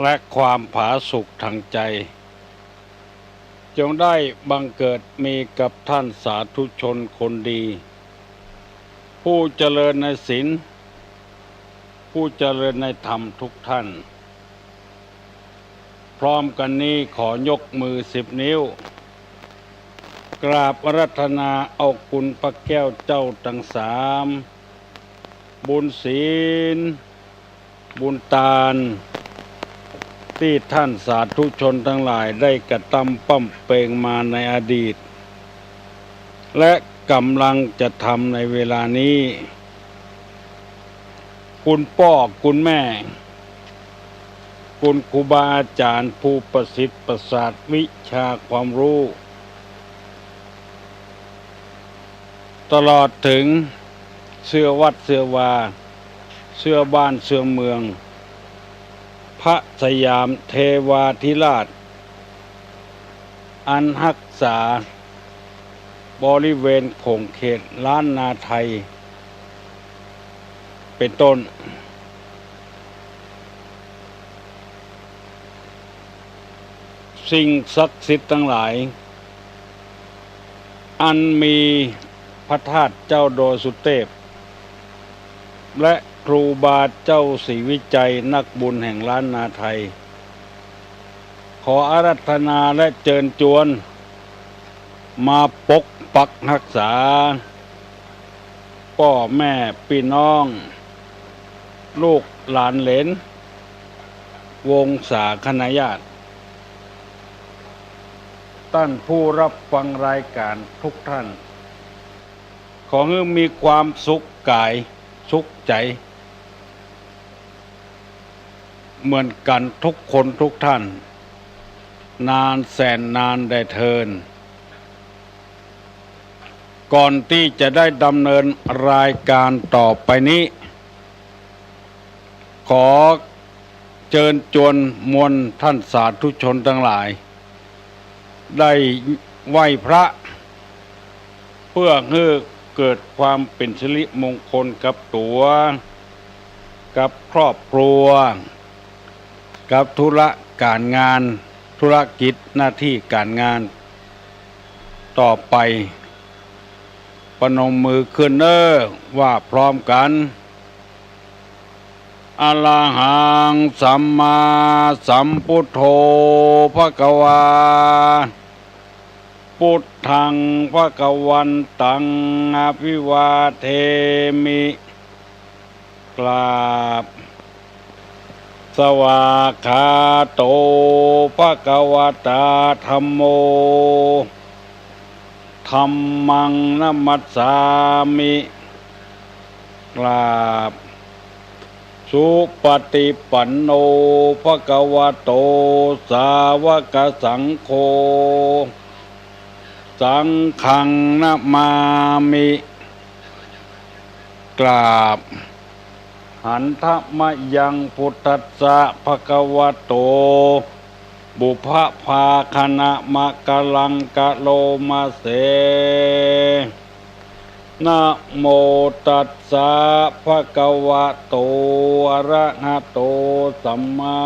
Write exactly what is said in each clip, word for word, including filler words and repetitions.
และความผาสุกทางใจ จงได้บังเกิดมีกับท่านสาธุชนคนดี ผู้เจริญในศีล ผู้เจริญในธรรมทุกท่าน พร้อมกันนี้ขอยกมือสิบนิ้ว กราบอาราธนาเอาคุณพระแก้วเจ้าตังสาม บุญศีล บุญตาน ตี้ท่านสาธุชนตังหลายได้กระตำปำเป็งมาในอดีต และก๋ำลังจะทำในเวลานี้ คุณป้อ คุณแม่ คุณครูบาอาจ๋ารย์ผู้ประสิทธิ์ประสาทวิชาความฮู้ ตลอดเถิงเสื้อวัดเสื้อวา เสื้อบ้านเสื้อเมือง พระสยามเทวาธิราช อันฮักษาบริเวณขงเขตล้านนาไทย เป๋นต้น สิ่งศักดิ์สิทธิ์ตังหลาย อันมีพระธาตุเจ้าดอยสุเตพ และครูบาเจ้าศรีวิชัยนักบุญแห่งล้านนาไทย ขออาราธนาและเจิญจวน มาปกปักฮักษา ป้อแม่ปี้น้อง ลูกหลานเหลน วงศาคณาญาติ ต้านผู้รับฟังรายก๋านทุกท่าน ขอหื้อมีความสุขก๋ายสุขใจ๋ เหมือนกั๋นทุกคนทุกท่าน นานแสนนานแด่เทิน ก่อนตี้จะได้ดำเนินรายก๋านต่อไปนี้ ขอเจิญจวนมวลท่านสาธุชนตังหลาย ได้ไหว้พระ เปื้อหื้อเกิดความเป๋นสิริมงคลกับตั๋ว กับครอบครัว กับธุระก๋านงาน ธุรกิจหน้าตี้ก๋านงาน ต่อไป ประนมมือขึ้นเน่อ ว่าพร้อมกั๋น อะระหังสัมมาสัมพุทโธภะคะวา พุทธังภะคะวันตังอะภิวาเทมิ กราบ สวากขาโตภะคะวะตาธัมโม ธัมมังนะมัสสามิ กราบ สุปะฏิปันโนภะคะวะโต สาวะกะสังโฆ สังฆังนะมามิ กราบ หันทะมะยังพุทธัสสะภะคะวะโต ปุพพะภาคะนะมะกะลังกะโลมะเส นะโมตัสสะภะคะวะโต อะระหะโต สัมมา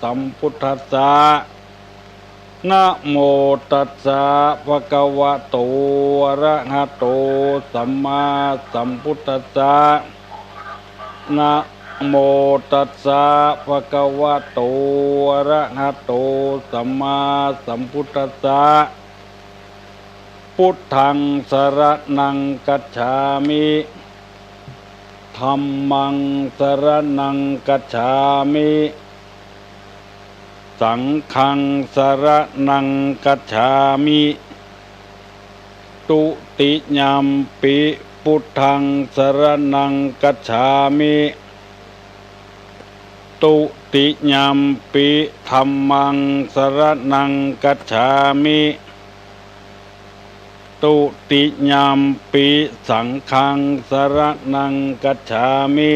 สัมพุทธัสสะ นะโมตัสสะภะคะวะโต อะระหะโต สัมมาสัมพุทธัสสะ นะโมตัสสะภะคะวะโต อะระหะโต สัมมาสัมพุทธัสสะ พุทธังสะระณังคัจฉามิ ธัมมังสะระณังคัจฉามิ สังฆังสะระณังคัจฉามิ ตุติยัมปิพุทธังสะระณังคัจฉามิ ตุติยัมปิธัมมังสะระณังคัจฉามิ ตุติยัมปิสังฆังสะระณังคัจฉามิ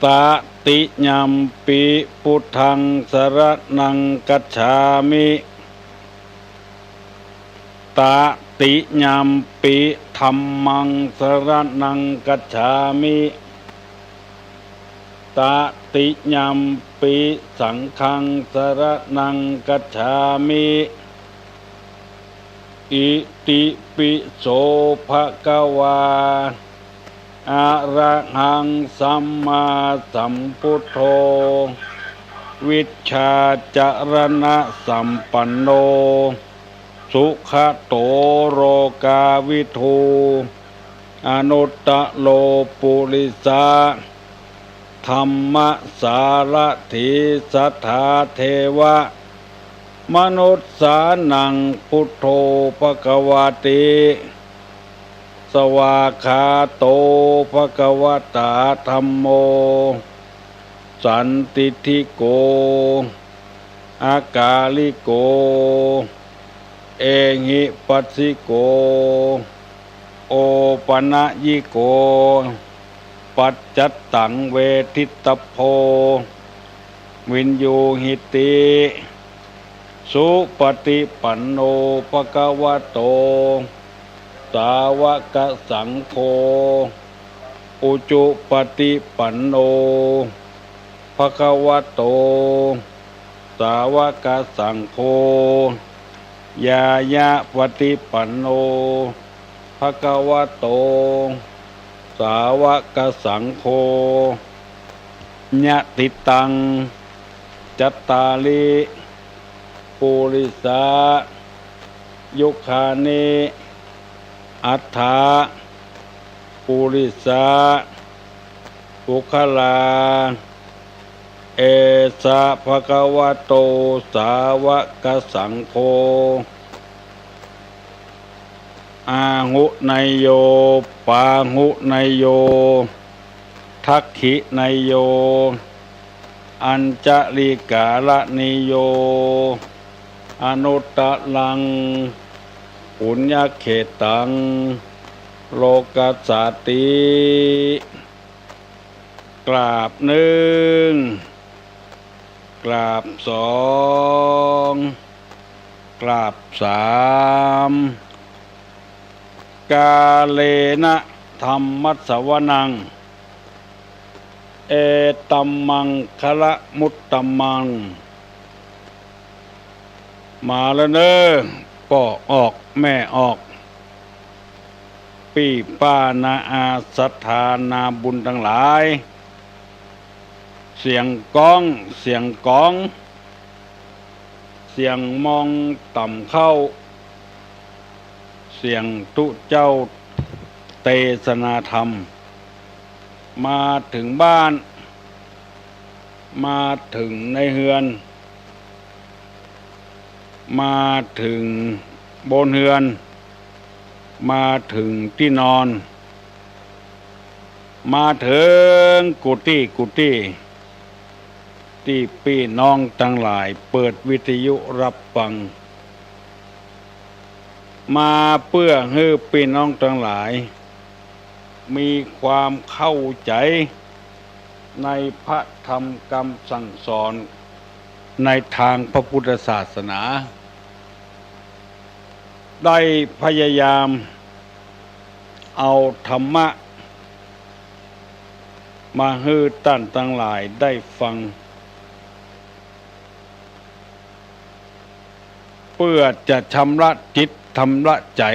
ตะติยัมปิพุทธังสะระณังคัจฉามิ ตะติยัมปิธัมมังสะระณังคัจฉามิ ตติยัมปิสังฆังสรณังคัจฉามิ อิติปิโสภะคะวา อะระหังสัมมาสัมพุทโธ วิชชาจรณะสัมปันโน สุขะโตโลกาวิทู อนุตตะโรปุริสะ ธัมมะสารถีสัตถาเทวะ มนุสสานัง พุทโธภะคะวาติ สวาคาโตภะคะวะตา ธัมโม สันทิฏฐิโก อากาลิโก เอหิปัสสิโก โอปะนะยิโก ปัจจัตตังเวทิตะโพ วินยูหิติ สุปะติปันโนภะคะวะโต สาวะกะสังโฆ อุจุปะติปันโนภะคะวะโต สาวะกะสังโฆ ญาญะปะติปันโนภะคะวะโต สาวะกะสังโฆ ยะติตัง จัตตาริ ปุริสา ยุคคานิ อัฏฐะ ปุริสา ปุคคลา เอสะภะคะวะโต สาวะกะสังโฆ อาหุเนยโย ปาหุเนยโย ทักขิเนยโย อัญจลิกาละเนยโย อนุตตะรัง ปุญญะเขตัง โลกัสสาติ กราบนึ่ง กราบสอง กราบสาม กาเลนะธัมมัสสวนัง เอตัมมังคะละมุตตะมัง มาแล้วเน้อ ป้อออกแม่ออก ปี้ป้าน้าอาศรัทธานาบุญตังหลาย เสียงก้อง เสียงก๋อง เสียงมองต่ำเข้า เสียงตุ๊เจ้าเตสนาธรรม มาเถิงบ้าน มาเถิงในเฮือน มาเถิงบนเฮือน มาเถิงตี้นอน มาเถิงกู้ตี้กู้ตี้ ตี้ปี้น้องตังหลายเปิดวิทยุฮับฟัง มาเปื้อหื้อปี้น้องตังหลาย มีความเข้าใจ๋ในพระธรรมกำสั่งสอนในตางพระพุทธศาสนา ได้พยายามเอาธรรมะมาหื้อต้านตังหลายได้ฟัง เปื้อจะชำระจิตชำระใจ๋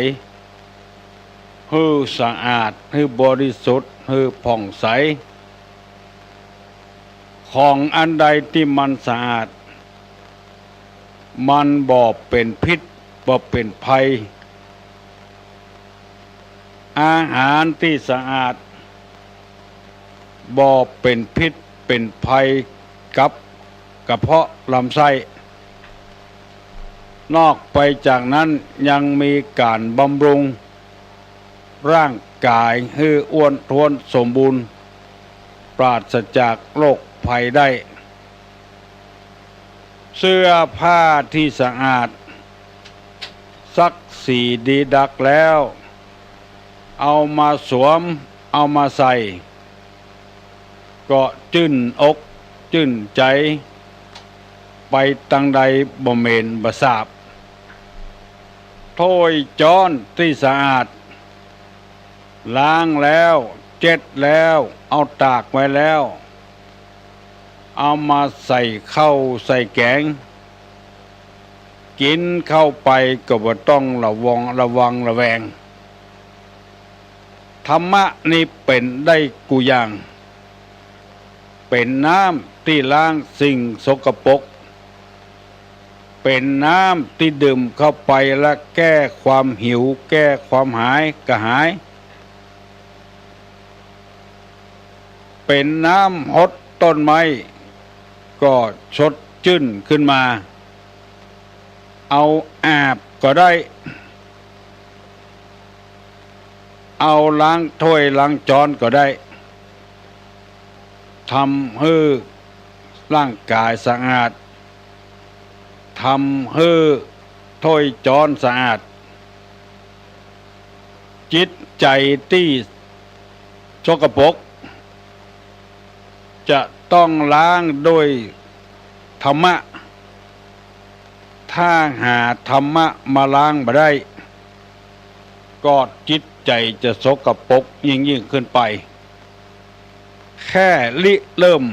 หื้อสะอาด หื้อบริสุทธิ์ หื้อผ่องใส ของอันใดตี้มันสะอาด มันบ่เป๋นพิษ บ่เป๋นภัย อาหารตี้สะอาด บ่เป๋นพิษเป๋นภัยกับกระเพาะลำไส้ นอกไปจากนั้นยังมีก๋านบำรุงร่างก๋ายหื้ออ้วนท้วนสมบูรณ์ ปราศจากโรคภัยได้ เสื้อผ้าตี้สะอาด ซักสีดีดักแล้ว เอามาสวม เอามาใส่ ก็จื้นอกจื้นใจ๋ ไปตังใดบ่เหม็นบ่สาบ ถ้วยจ๊อนตี้สะอาด ล้างแล้ว เจ็ดแล้ว เอาตากไว้แล้ว เอามาใส่ข้าวใส่แก๋ง กิ๋นเข้าไปก็บ่ต้องระวัง ระวังระแวง ธรรมะนี้เป๋นได้กู้อย่าง เป๋นน้ำตี้ล้างสิ่งสกปรก เป๋นน้ำตี้ดื่มเข้าไปแล้วแก้ความหิว แก้ความหายกระหาย เป๋นน้ำฮดต้นไม้ก็สดจื้นขึ้นมา เอาอาบก็ได้ เอาล้างถ้วยล้างจ๊อนก็ได้ ทำหื้อร่างก๋ายสะอาด ทำหื้อถ้วยจ๊อนสะอาด จิตใจ๋ตี้สกปรก จะต้องล้างด้วยธรรมะ ถ้าหาธรรมะมาล้างบ่ได้ ก็จิตใจ๋จะสกปรกยิ่งๆ ขึ้นไป แค่ริเริ่ม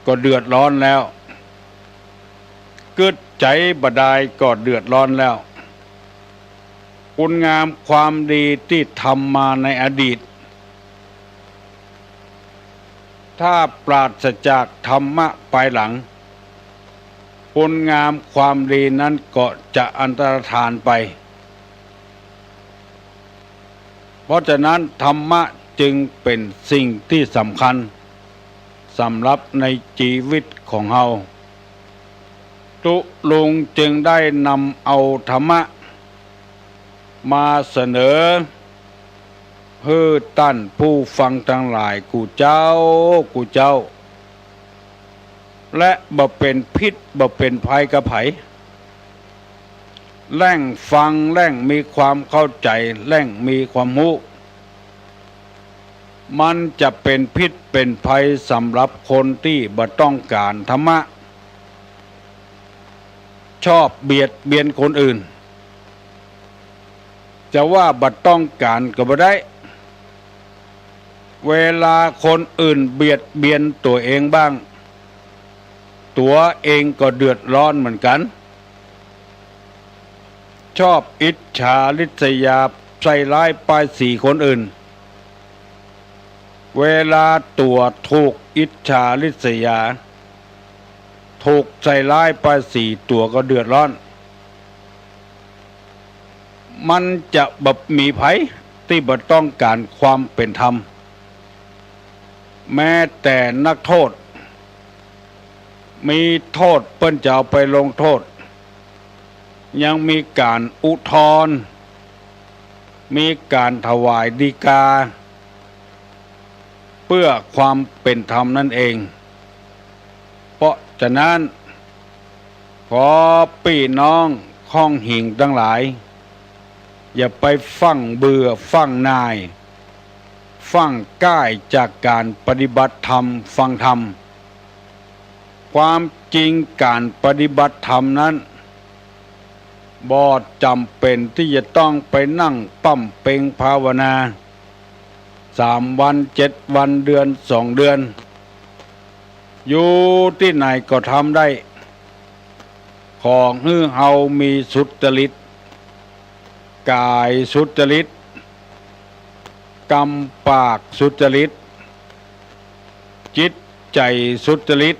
ก็เดือดร้อนแล้ว กึ๊ดใจ๋บ่ดายก็เดือดร้อนแล้ว คุณงามความดีตี้ทำมาในอดีต ถ้าปราศจากธรรมะภายหลัง คุณงามความดีนั้นก็จะอันตรธานไป เพราะฉะนั้นธรรมะจึงเป๋นสิ่งตี้สำคัญสำหรับในจีวิตของเฮา ตุ๊ลุงจึงได้นำเอาธรรมะมาเสนอหื้อต้านผู้ฟังตังหลายกู้เจ้า กู้เจ้า และบ่เป๋นพิษบ่เป๋นภัยกับใผ แล่งฟังแล่งมีความเข้าใจ๋ แล่งมีความฮู้ มันจะเป๋นพิษเป๋นภัยสำหรับคนตี้บ่ต้องก๋านธรรมะ ชอบเบียดเบียนคนอื่น จะว่าบ่ต้องก๋านก็บ่ได้ เวลาคนอื่นเบียดเบียนตั๋วเองบ้าง ตั๋วเองก็เดือดร้อนเหมือนกั๋น ชอบอิจฉาริษยา ใส่ร้ายป้ายสีคนอื่น เวลาตั๋วถูกอิจฉาริษยา ถูกใส่ร้ายป้ายสี ตั๋วก็เดือดร้อน มันจะบ่มีใผตี้บ่ต้องก๋านความเป๋นธรรม แม้แต่นักโทษ มีโทษเปิ้นจะเอาไปลงโทษ ยังมีก๋านอุทธรณ์ มีก๋านถวายฎีกา เปื้อความเป๋นธรรมนั้นเอง เพราะฉะนั้น ขอปี้น้องค่องหิงตังหลาย อย่าไปฟั่งเบื่อฟั่งหน่าย ฟั่งก้ายจากก๋านปฏิบัติธรรมฟังธรรม ความจริงก๋านปฏิบัติธรรมนั้น บ่จ๋ำเป๋นตี้จะต้องไปนั่งบำเพ็ญภาวนา สามวัน เจ็ดวัน เดือน สองเดือน อยู่ตี้ไหนก็ทำได้ ขอหื้อเฮามีสุจริต ก๋ายสุจริต กำปากสุจริต จิตใจ๋สุจริต